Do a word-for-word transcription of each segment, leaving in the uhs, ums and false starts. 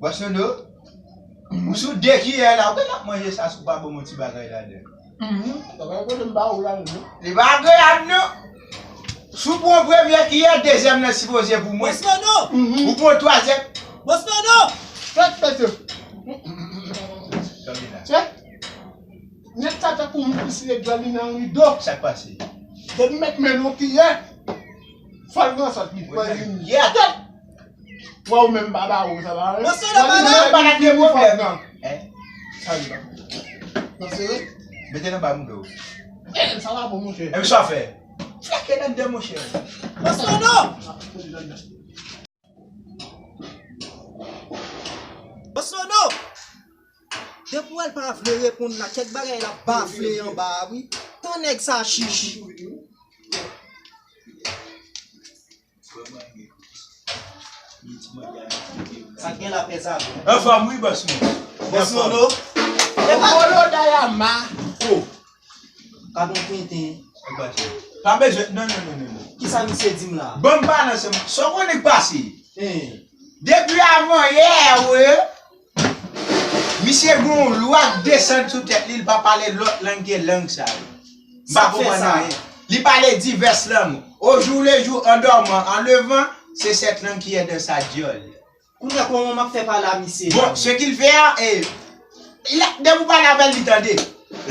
Bòs Nono, ou sou de kiyè la, ou genlè ap manje sa si w pa ban m yon ti bagay ladan. Mhm. Sa pa yon pwoblèm, ba ou la, non. Li pa agreyab, non. Si w pran premye kiyè, dezyèm nan sipoze pou mwen. Bòs Nono! Mhm. Ou pran twazyèm. Bòs Nono! Tèt pete. Tande la. Tchè. Nèg sa tankou moun ki siye djòl li nan rido. Sa k pase? Depi m met men nan kiyè, fò l gen sòt li pran li. Yeah. Tèt! Wè ou menm baba ou sa va. Bòs Nono, baba. Baba gen pwoblèm. Hein? Sa li ba. Nan sere? Mete nan ba m do. Eh, sa va bon, monchè. E sa fè? Flake nan de, monchè. Bòs Nono! Bòs Nono! Depi w wè l pa vle reponn la, kèk bagay l ap bafle anba a, wi. Tan nèg sa chichi. Sa k gen la, pè sa bon? Anfòm, wi, bòs mwen. Bòs Nono. Epa Polo Dayama. Oh. Gad yon tenten. Pa bezwen, non, non, non, non, non. Kisa misye di m la? Ban m pale ansanm. Sa w konnen k pase? Hein. Depi avan yè, wi. Misye gen yon lwa k desann sou tèt li, li pa pale lòt lang ke lang sa yo. M pa konprann anyen. Li pale divès lang. Au jour le jour, en dormant, en levant, c'est cette langue qui est dans sa gueule. Kounye a, kòman m ap fè pale a misye la? Bon, ce qu'il fait a, eh, depi w pale avè l, li tande.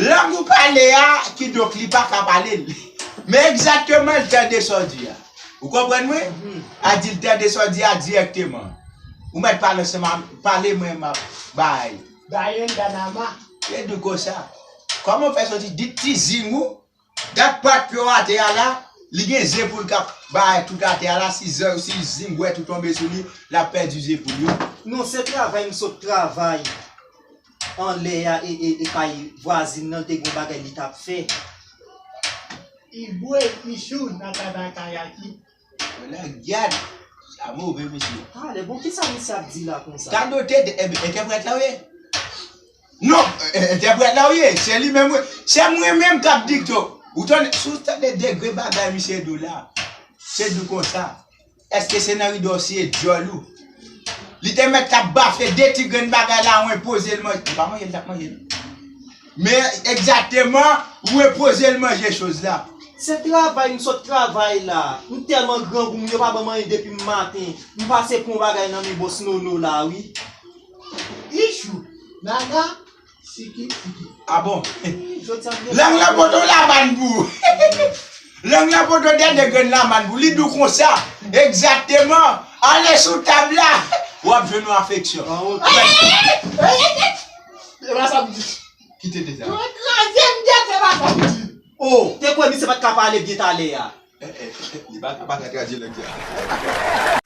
Lang ou pale a, kidonk li pa ka pale l. Men egzakteman, l tande sa w di a. Ou konprann mwen? Mhm. A di l tande sa w di a dirèkteman. Ou mèt pale ansanm a, pale mwen m ap bay. Dayen Danama. E di konsa. Kòman w fè soti dit ti zing ou? Dat pat pyo atè a la, li gen ze poul k ap bay tout atè a la, si ze, si zing wè tou tonbe sou li, l ap pèdi ze poul yo. Non, se travay m sot travay anlè a e, e, e kay vwazin nan, te gen yon bagay li t ap fè. Ibwe Ichou nan Katakayaki. Wè la, gad, sa move, mesye. Talè, bon, kisa misye ap di la konsa? Gad, te, te, e, entèprèt la, wi. Non, e, entèprèt la, wi, se li menm, wi. Se mwen menm k ap dikte w. Ou tande, si w tande degre bagay misye di w la, se di w konsa. Èske se nan rido w siye djòl ou? Li te mèt t ap bafle de ti grenn bagay la, ou enpoze l manje. Li pa manje l, li t ap manje l. Men egzakteman, ou enpoze l manje choz la. Se travay m sot travay la. M tèlman grangou, m yo pa ban m anyen depi m maten. M pase pran bagay nan men bòs Nono la, wi. Ichou, Nana, Siki, Siki. Ah bon? Lang lan pote w labann pou ou. Lang lan pote w dènye grenn labann pou ou. Li di w konsa. Egzakteman. Ale sou tab la. W ap jwenn yon afeksyon. E pa sa m di. Kite deja. Ou kraze m, Dye, se pa sa m di. Oh, te kwè misye pa t ka pale byen talè a. Eh, eh, eh, li pa ka pa ka kraze lang sa.